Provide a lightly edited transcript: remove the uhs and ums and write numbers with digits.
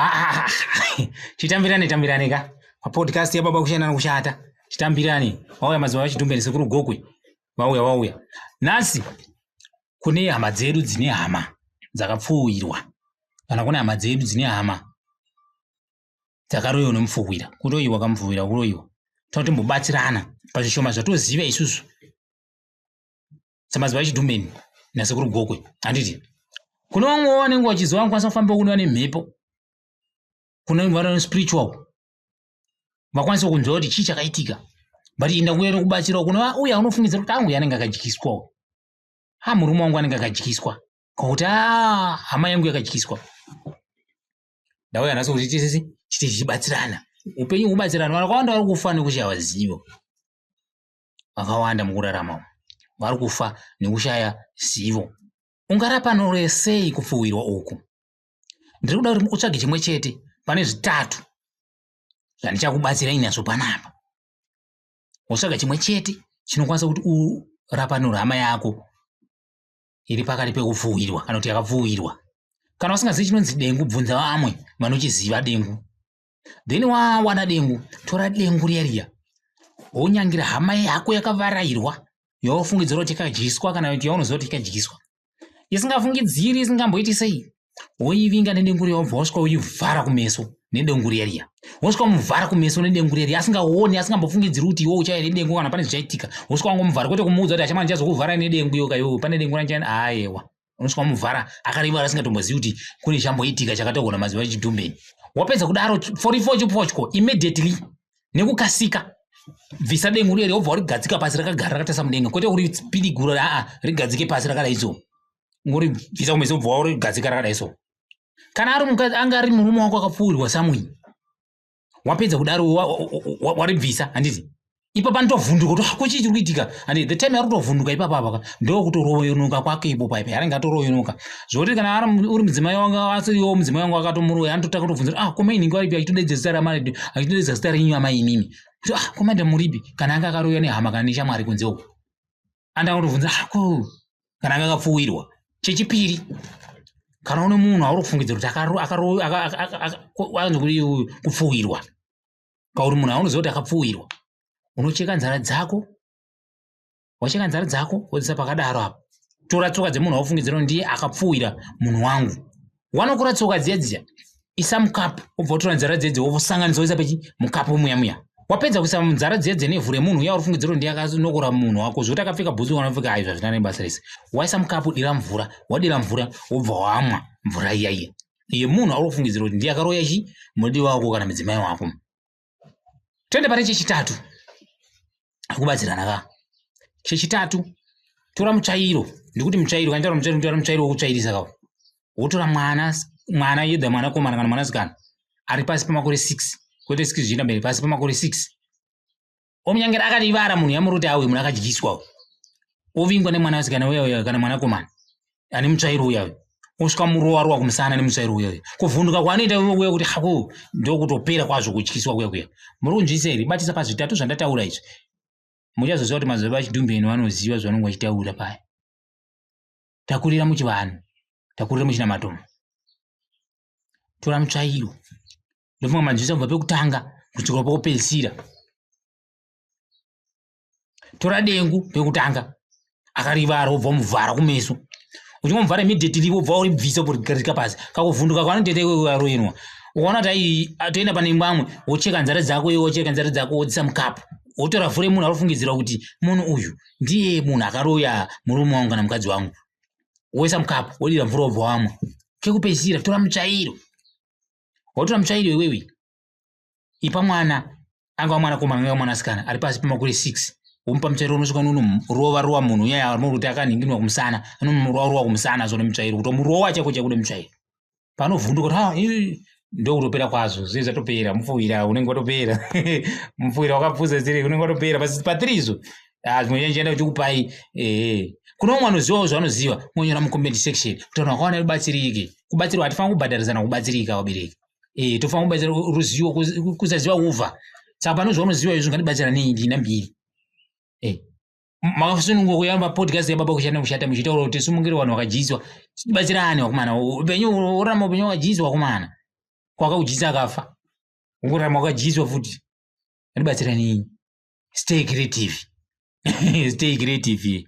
Ah, chitambirane tambirane ka papodcast yababa kushanda nokushata chitambirane vauya mazuva vachidhumbeni sekuru gokwe vauya vauya nhasi kune hama dzedu dzine hama dzakapfuwirwa kana kune hama dzedu dzine hama dzakaroyiwa nemupfuwira kuroyiwa kamupfuwira kuroyiwa totombobatsirana pazvishoma zvatoziva isusu samazuva echidhumeni nasekuru gokwe handiti kune vamwewo vanenge vachiziva vanokwanisa kufamba kune vane mhepo kune vane spiritual vakwanisa kunzwa kuti chii chakaitika but inda kuya nekubatsirawo kune uya unofungidzira kuti angu anenge akadyiswawo ha murume wangu anenge akadyiswa kakuti a hama yangu yakadyiswa ndauya nhasi kuti tisisi chiti tichibatsirana upenyu hubatsirana vanhu vakawanda vari kufa nekushaya zivo vakawanda mukurarama umu vari kufa nekushaya zivo ungarapanure sei kupfuwirwa uku ndiri kuda kuti utsvage chimwe chete pane zvitatu zvandichakubatsirai nazvo panapa wotsvaga chimwe chete chinokwanisa kuti urapanure hama yako iri pakati pekupfuwirwa kana kuti yakapfuwirwa kana usingazivi chinonzi dengu bvunza vamwe vanochiziva dengu then wawana dengu tora dengu riya riya wonyangira hama yako yakavarairwa yawafungidzira kuti ikadyiswa kana kuti yaunoziva kuti ikadyiswa isingafungidziri isingamboiti sei woivinga nedengu riya wobva wasvika woivhara kumeso nedengu riya riya wosvika womuvhara kumeso nedengu riya riya asingaoni asingambofungidziri kuti iwe uchauya nedengu kana pane zvichaitika wosvika wangomuvhara kwete kumuudza kuti achamana ndichazokuvhara nedengu iyoka iwewe pane dengu ranjani ayewa unosvika wamuvhara akarivara asingatombozivi kuti kune chamboitika chakatogona mazuva echidhumbeni wapedza kudaro 44 chipotyo immediately nekukasika bvisa dengu riya wobva warigadzika pasi rakagara rakatarisa mudenga kwete kuripidigura aa rigadzike pasi rakadai so ngoribvisa kumeso wobva warigadzika rakadai so kana ari mukadzi anga ari murume wako akapfuurirwa samwini wapedza kudaro waribvisa handiti ipa panotovhunduka kuti ko chii chiri kuitika and the time ari kutovhunduka ipapa apa ndokutoroyonoka kwake ipo paipa anenge atoroyonoka zvokuti kana uri mudzimai wanga asiriwo mudzimai wangu akatomuroya anototanga kutobvunza ah ko mainhingi varipi achitodeedza zita ramai achitodeedza zita renyu amai imimi kuti ah ko madam muripi kana anga akaroya nehama kana neshamwari kunze uko anotanga kutobvunza ah ko kana anga akapfuwirwa chechipiri kana une munhu auri kufungidzira kuti kupfuwirwa kauri munhu aunoziva kuti akapfuwirwa unocheka nzara dzako wacheka nzara dzako wodzisa pakadaro apo tora tsoka dzemunhu waufungidzira ndiye akapfuwira munhu wangu wanokura tsoka dziya dziya isa mukapu wobva watora nzara dziya dziya wosanganisa woisa pechi mukapu muya muya wapedza kuisa nzara dziya dziya nevhu remunhu uya uri fungidzira kuti ndiye akanokora munhu wako zvekuti akapfeka bhutsu kana apfeka aizvo hazvina nebasa rese waisa mukapu dira mvura wadira mvura wobva wamwa mvura iya iya yemunhu auri kufungidzira kuti ndiye akaroya chi mudiwa wako kana mudzimai wako toenda pane chechitatu kubatsirana ka chechitatu tora mutsvairo ndikuti mutsvairo kana taura mutsvairo tora mutsvairo wokutsvairisa ka wotora mwana mwana yedha mwanakomana kana mwanasikana ari pasi pamakore 6 kwete 6 zvichienda mberi pasi pamakore 6 omunyangera akarivara munhu yamuruti awe munhu akadyiswa ovingwa nemwanasikana uya uya kana mwanakomana ane mutsvairo uya uya osvika murowa rowa kumusana nemutsvairo uya uya kuvhunduka kwaanoita uya kuti hako ndokutopera kwazvo kutyiswa kuya kuya muri kunzwisa here batisa pazvitatu zvandataura izvi muchazoziva kuti mazuva achidhumbeni vanoziva zvavanenge vachitaura paya takurira muchivanhu takurira muchinamatomo tora mutsvairo ndofunga manzwisa kubva pekutanga kusvikira pekupedzisira tora dengu pekutanga akarivara wobva wamuvhara kumeso uchingomuvhara immediately wobva uribvisa kurigarika pasi kakuvhunduka kwanotoita iwewe aroinwa ukaona kuti ai atoenda pane imwe wocheka nzara dzako iwe wocheka nzara dzako wodzisa mukapu wotora vhu remunhu arofungidzira kuti munhu uyu ndiye munhu akaroya murume wangu kana mukadzi wangu woisa mukapu wodira mvura wobva wamwa kekupedzisira tora mutsvairo watora mutsvairo iwewe ipa mwana angava mwanakomana angava mwanasikana ari pasi pemakore 6 womupa mutsvairo unosvika unonorova rova munhu uya kuti akanhinginwa kumusana anomurova rova kumusana zvo nemutsvairo kutomurowa chako chako nemutsvairo panovhunduka kuti ah, ndokutopera kwazvo zvinhu zvatopera mupfuwira unenge watopera mupfuwira wakapfuza ziri unenge watopera patiri izvo ah, zvimwe zvandichaenda kuchikupai ehe kune umwe anozivawo zvaanoziva monyora mucomment section kuti vanhu vakawana rubatsirike kubatsirwa hatifanira kubhadharisana kubatsirika vabereki e tofanira kubatsira ruzivo kusaziva kuva saka pane zvaunoziva izvo ngatibatsira nei ndina mbiri e makasununguka kuyamba podcast yababa kushanda kushata muchitaura kuti sumungire vanhu vakadyiswa tibatsirane vakomana upenyu urarama upenyu wakadyiswa vakomana. Kwakakudyisa akafa. Ungoramba wakadyiswa futi. Andibatsira nei? Stay creative. Stay creative.